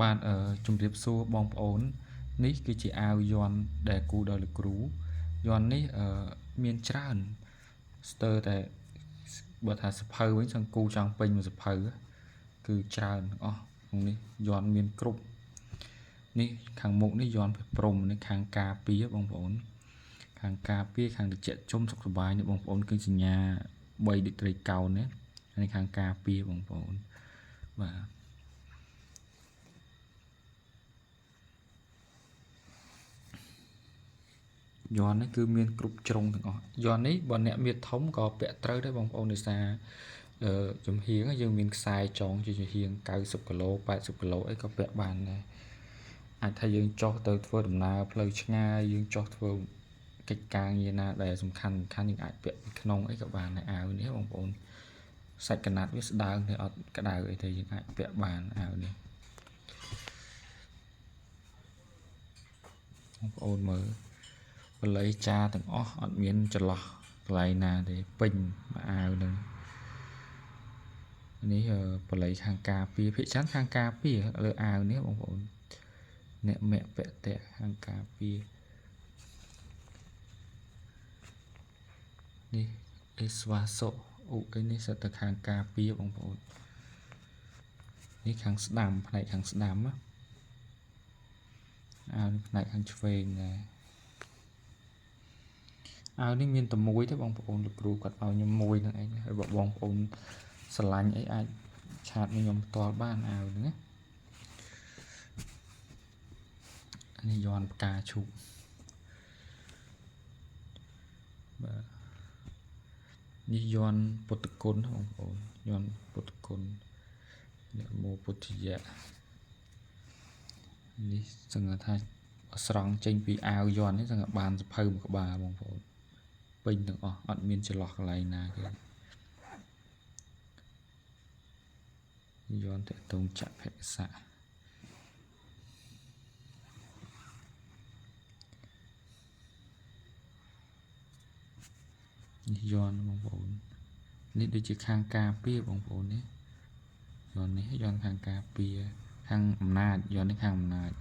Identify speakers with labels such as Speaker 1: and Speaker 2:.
Speaker 1: បាទជំរាបសួរបងប្អូននេះគឺជាអាវយ័ន្តដែលគូដោយលោកគ្រូយ័ន្តនេះមានច្រើនស្ទើរតែបើថាសភៅវិញសង្គូចង់ពេញមួយសភៅគឺច្រើនទាំងអស់ក្នុងនេះយ័ន្តមានគ្រប់នេះខាងមុខនេះយ័ន្តព្រះព្រំនេះខាងការពារបងប្អូនខាងការពារខាងត្រជាក់ជុំសុខសប្បាយនេះបងប្អូនឃើញសញ្ញា3ដូចត្រីកោណនេះនេះខាងការពារបងប្អូនបាទយ័ន្តនេះគឺមានគ្រប់ជ្រុងទាំងអស់យ័ន្តនេះបើអ្នកមានធំក៏ពាក់ត្រូវដែរបងប្អូនដោយសារចំហៀងយើងមានខ្សែចងជាចំហៀង90គីឡូ80គីឡូអីក៏ពាក់បានដែរអាចថាយើងចុះទៅធ្វើដំណើរផ្លូវឆ្ងាយយើងចុះធ្វើកិច្ចការងារណាដែលសំខាន់យើងអាចពាក់ពីក្នុងអីក៏បានដែរអាវនេះបងប្អូនសាច់កណាត់វាស្ដើងទេអត់ក្តៅអីទេយើងអាចពាក់បានអាវនេះបងប្អូនមើលបល័យចាទាំងអស់អត់មានចន្លោះកន្លែងណាទេពេញមួយអាវនឹងនេះបល័យខាងការពារភាគច្រើនខាងការពារលើអាវនេះបងប្អូនអ្នកមគ្គពតៈខាងការពារនេះអេស្វាសុឧអីនេះសិតតែខាងការពារបងប្អូននេះខាងស្ដាំផ្នែកខាងស្ដាំណាអាវនេះផ្នែកខាងឆ្វេងដែរអាវនេះមានតែមួយទេបងប្អូនលោកគ្រូគាត់ឲ្យខ្ញុំមួយនឹងឯងហើយបើបងប្អូនស្រឡាញ់អីអាចឆាតមកខ្ញុំផ្ទាល់បានអាវហ្នឹងណានេះយ័ន្តផ្កាឈូកបាទនេះយ័ន្តពុទ្ធគុណបងប្អូនយ័ន្តពុទ្ធគុណនមោពុទ្ធយៈនេះសង្ឃថាស្រង់ចេញពីអាវយ័ន្តនេះសង្ឃបានសភៅមួយក្បាលបងប្អូនពេញទាំងអស់អត់មានចន្លោះកន្លែងណាទេយ័ន្តតតងចភសៈនេះយ័ន្តបងប្អូននេះដូចជាខាងការពារបងប្អូននេះយ័ន្តនេះយ័ន្តខាងការពារខាងអំណាចយ័ន្តនេះខាងអំណាច